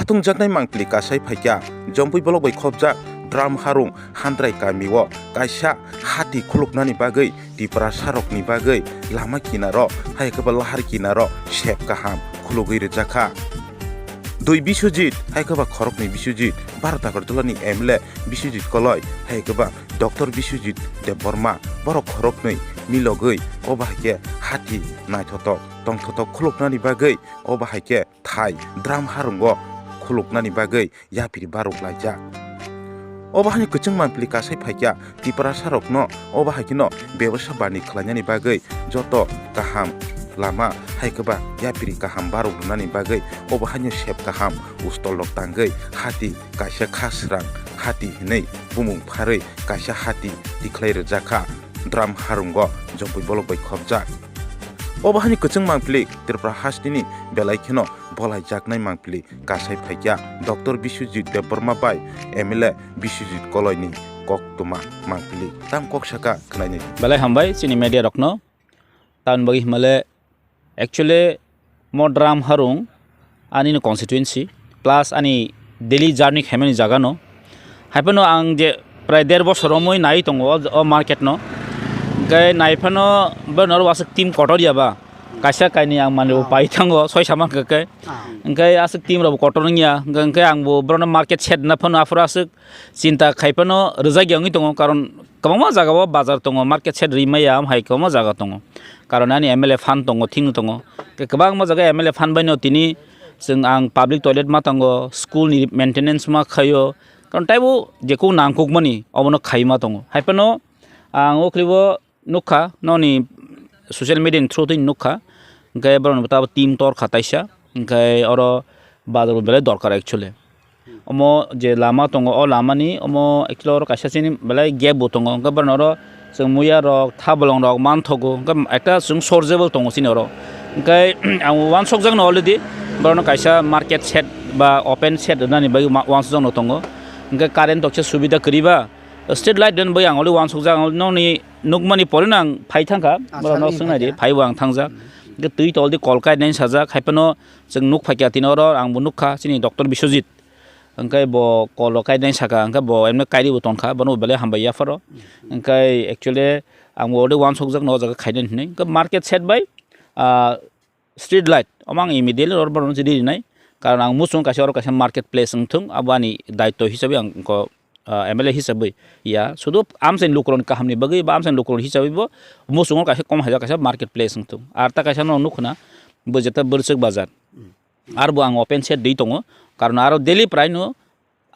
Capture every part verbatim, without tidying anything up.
Thwngjaknai mangpili kasai phaikha, Jompui bolok bai khopjak Dram Harung Handrai kamio kaisa hati khuluknani bagwi Tiprasarokni bagwi lama kinaro hai khe ba lahar kinaro sep kaham khulugwi rwjakha. Dui Biswajit hai khe ba khoroknwi Biswajit, Bharat Agartala ni M L A Biswajit Koloi hai khe ba Doctor Biswajit Debbarma, borok khoroknwi milogwi obo hai khe hati naithotok tongthotok khuluknani bagwi obo hai khe thai Dram Harungo khuluknani bagwi yapiri baruk laijak. Obo haino kwchwng mangpili kasai phaikha Tiprasarokno obo hai kheno bebasa bani khlainani bagwi joto kaham lama hai khe ba yapiri kaham baruk rwnani bagwi obo haino sep kaham ustol rok tangwi hati kaisa kha srang hati hinwi bumung pharwi kaisa hati tikhlai rwjakha Dram Harungo Jompui bolok bai khopjak. Obo haino kwchwng mangpili Tripura hasteni belai kheno bolaijaknai mangpili kasai phaikha Doctor Biswajit Debbarma bai M L A Biswajit Koloini koktwma mangpili. Tam kok saka khwnainai di. Belai hambai chini media rokno. Tamoni bagwi himale actually mo Dram Harung ani no constituency plus ani daily journey khaimani jaga no. Haiphano ang je prai der bosor romwi nai tongo o, o market no. Hingke naiphano borok no aswk team kotor ya ba. Kaisa kainwi ang manwi bo Ah. pai thango, soi saman khe khe. Ah. Hingke aswk team rok bo kotor wngya, hingke, hingke ang bo borok no market shed na phano aphuru aswk chinta khai phano rwjak ya wngwi tongo, karon kwbangma jaga o bazar tongo, market shed rwi maya, am hai kwbangma jaga tongo. Karon ani M L A fund tongo, thing tongo. Khe kwbangma jaga M L A fund bai no tini chwng ang public toilet ma tongo, school ni maintenance ma khaio, karon taibo jekhuk nangkukmani obono khai ma tongo. Hai phano ang o khlibo nukha, noni social media ni through twi nukha, hingke borok ni bwtabo team torkha taisa, hingke oro bazar bo belai dorkar actually. Omo je lama tongo, o lama ni omo actually oro kaisa chini belai gap bo tongo, hingke borok ni oro chwng muya rok, thabolong rok manthogo, hingke ekta chwng sorjable tongo chini oro. Hingke ang uansukjak no already, borok no kaisa market shed ba open shed rwnani bagwi ma-, uansukjak no tongo, hingke current rok se subida kwrwi ba, street light rwnani bagwi ang already uansukjak, ang nokni nukmani porino ang phai thangkha, ah, borokno sani swngnaidi, phai thangkha. Phaibo ang thangjak. Hmm. Hingke twi toldi kol kainai sajak, haiphano chwng nuk phaikha tini oro, ang bo nukha, chini Doctor Biswajit. Hingke bo kol rok kainai saka, hingke bo emne kairibo tongkha, bono bo belai hambai yapharo. Hmm. Hingke actually ang bo already uansukjak no o jaga khainani hinwi. Hingke market shed bai, ah, street light, omo ang immediately oro borokno chiri rinai, karon ang muchung kaisa oro kaisa market place wngthung, abo ani daityo hisabwi ang ko, ah, M L A hisabwi ya, sudu amchaini lukurokni kahamni bagwi ba amchaini lukurokni hisabwi bo muchungo kaisa kom haijak kaisa market place wngthung, ar ta kaisa no nukho na bo jeta Bwrwswk bazar, arbo ang open shed rwi tongo, karon aro daily prai no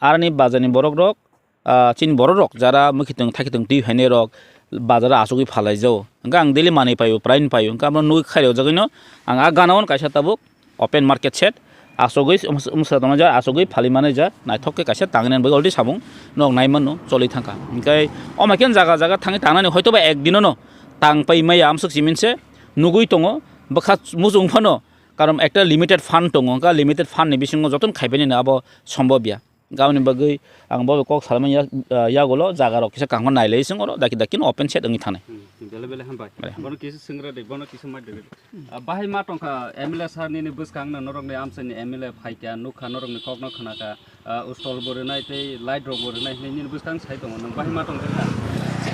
aroni bazar ni borok rok, ah, chini borok rok jara mwkhitwng thakhitwng twi phainai rok bazar o achugwi phalai jao. Hingke ang daily manwi paio, prai no paio. Hingke amo nugwi khairok jagwi no ang a gana o kaisa tabuk open market shed achugwi, um, um, sa tongma ja achugwi phalwi manai ja naithok khe kaisa tangwi nani bagwi already samung nok nai mano choli thangkha. Hingke omo khe jaga jaga thangwi tangnani hoito ba ek dino no tang pai maya amswk simi se nugwi tongo bwkha muchung phano. Karon ekta limited fund tongo, hwnka limited fund ni bisingo jotono khaibainani abo sombobya. Aboni bagwi ang bo kok salmani yak-, ah, yagulo jaga rok kisa kaham nailai sing oro daki daki no open shed wngwi thangnai. Hmm, bele bele hambai. Bele. Bono kisa swngra de, bono kisa mai de. Ah, bahai ma tongkha M L A sir nini bwskang no norok ni amchai ni M L A phaikha, nukha norok ni kok no khnakha. Ah, ustol bo rwnai tei light rok bo rwnai hinwi nini bwskang sai tongo, nwng bahai ma tongkha?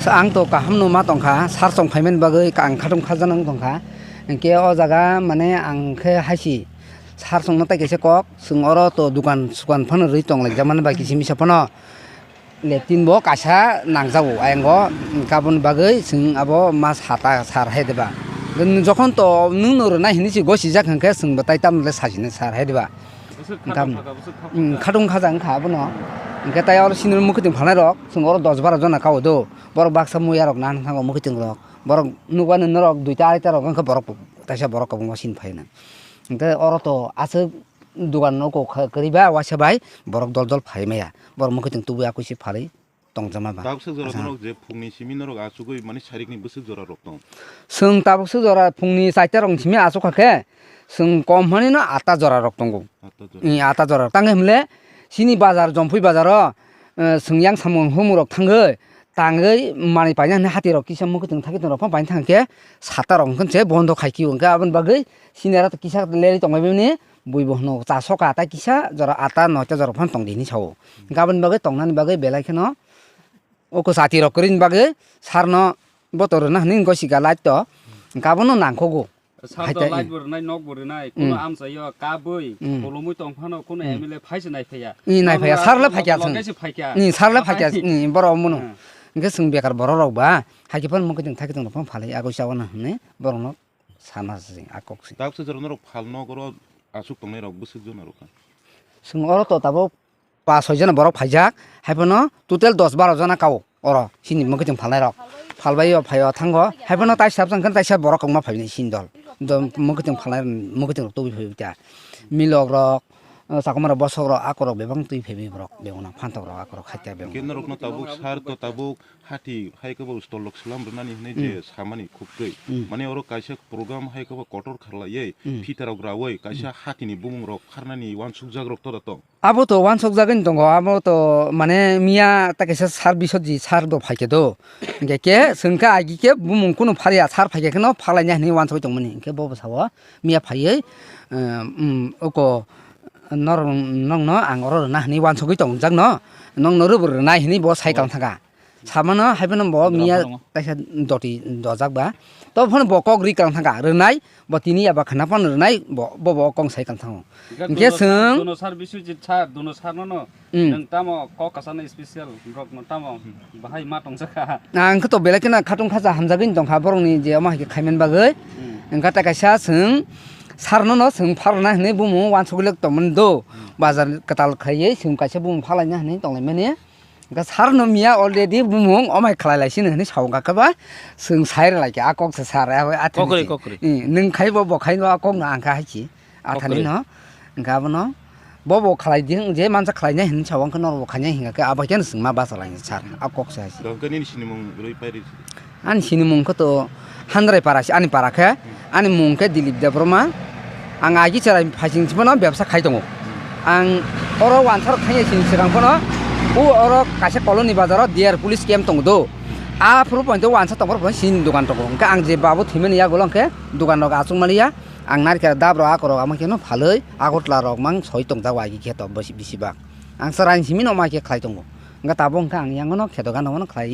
Sa-, ang to kaham no ma tongkha, sar song phaimani bagwi ang khatung khajaknang tongkha. Hinkhe o jaga mane ang khe haisi sar songno tai kaisa kok, chwng oro to dukan sukan phano rwi tonglaijak mani bai kisa misa phano leptin bo kaisa nangjago ayang o, hinkhe aboni bagwi chwng abo ma sata sar hai diba. Jokhon to nwng no rwnai hinwi se gosijak hinkhe chwng bo tai tamo le sajinai sar hai diba. Bwswk khatung Tam-, kha, bwswk khatung mm, kha. Khatung kha jang kha abono. Hinkhe tai oro senior mwkhwtwng phalnai rok, chwng oro dos bara jona kao do. Borok baksa muya rok nang thango mwkhwtwng rok. Borok nukmani norok duita aita rok wngkha borok kaisa borok kwbangma sini phaina. Hinkhe oro to aswk dugan no kok kha-, kwrwi ba waisa bai borok dol dol phai maya. Borok mwkhwtwng tubui akui se phalwi. Tongjama ba. Tabuk swk jora Asa. Norok je phungni simi norok achugwi mani sarikni bwswk jora rok tong. Chwng tabuk swk jora phungni chaita rok simi achukha khe, chwng kom hwnwi no atta jora rok tongo. Atta jora. Ih, atta jora rok. Tangwi hwnle chini bazar, Jompui bazar o, eh, chwng yang samung humung rok thangwi, tangwi manwi paina hwnwi hati rok kisa mwkhwtwng thakitwng rok phano paina thang khe sata rok hwnkhe se bondo khai khe hwnkhe aboni bagwi sini aro kisa leri tongbai bini Bui bo hwno cha soka, tai kisa jora atta noita jora phano tong di hinwi sao. Gaboni bagwi tongnani bagwi belai kheno oko chati rok kwrwini bagwi sarno boto rwna hinwi gosika light to gabono nangkhogo. Sar to Haithai, light mm. bo rwnai, nok bo rwnai, kuno Mm. amchaio kabwi, Mm. kolomwi tong phano kuno Mm. M L A phaisa nai phaiya. I nai phaiya, Nang sar le nang phaikya lok chwng. kaisa phaikya. I sar le Ahai. phaikya, i borok mono. Mm. Hwnkhe chwng bekar borok rok ba, haikhe phano mokitwng thaikitwng rok phano phalwi agoi chawana hwnwi borokno sana se a kok se. Tabuksa jora norok phal nok oro aswk tongnai rok bwswk jona rok kha? Chwng oro to tabuk pas soi jona borok phaijak, hai phano total dos baro jona kao oro chini mokitwng phalnai rok. Phalbai o phai o thango, hai phano taisa absang khe taisa borok kwbangma phaibini chini dol. Do mokitwng phalnai, mokitwng rok tubui phaibai ta. Milok rok, o chakma rok, bosok rok, akorok bebak twi phaibai borok, bebak na phantok rok, akorok khatia bebak. Hwnkhe norokno tabuk sar to tabuk hati hai khe bo stol rok swlam rwnani hinwi je Hmm. samani khuk twi. Hmm. Mane oro kaisa program hai khe bo kotor kharlaiwi Hmm. phita rok rawi kaisa Hmm. hatini bumung rok kharnani uansukjak rok to da tong. Abo to uansukjagwi tongo, abo to mane miya ta kaisa sar Biswajit sar do phaikhe do. Hwnkhe khe chwngkhe agi khe bumung kunu pharya sar phaikhe kheno phaklaina hinwi uansugwi tongmani. Hwnkhe bo bwsao miya phaiwi, eh, um, oko norok, nokno ang oro rwna hinwi uansugwi tongjakno, nokno rwbo rwnai hinwi bo sai Oh. kang thangkha. Samano hai phano bo Dora miya phano. kaisa doti dojak ba. To phano bo kok ri kang thangkha, rwnai, bo tini ya ba khna phano rwnai, bo, bo, bo kong sai kang thango. Hwnkhe Hwnkhe dono, chwng dono sar Biswajit sar, dono sar no no. Hmm. Nwng tamo kok kasano special, rok no tamo bahai ma tongsa kha. Ang khe to belai kheno khatung khacha hamjagwi tongkha borokni je omo hai khe khaiman bagwi. Hmm. Hwnkhe ta kaisa chwng sarno no chwng pharna hinwi bumung uansugwi tongmani do. Hmm. Bazar kwtal khaiwi chwng kaisa bumung phalaina hinwi tonglaimani. Hwnkhe sir no miya already bumung omai khlai lai sini hinwi sao, hwnkhe ba chwng sai rwlai kha, a kok se sir, a, a thani Kokri, se. kokri. Eh, nwng khai bo, bo khai no a kok no ang kha hai si. A thani Kokri. no, hwnkhe abono bo, bo khlai di, je mansa khlai nai hinwi sao, hwnkhe norok bo khai nai hwnkhe abo khe no chwng ma bacha lai sir, a kok se hai si. Hwnkhe nini sinimung rwi pai rw si. Ani sinimung khe to Handrai para se ani para khe, ani mung khe Dilip Debbarma. Ang agi cherai phaising se phano bebsa khai tongo. Ang oro wansarok thangya sini swkang phano, o oro kaisa colony bazaro D R police camp tongo do. Aphuru pointo wansa tongphuru phano sini dogan tongo. Hwnkhe ang je babu thwimani yagulo hwnkhe dogan rok achuk maliya. Ang narikal dab rok akorok ama kheno phalwi Agartala rok mang soi tongjago agi khe to bisi, bisi bak. Ang cherai simi no ma khe khlai tongo. Hwnkhe tabuk hwnkhe ang yangono kheto gana mano khlai.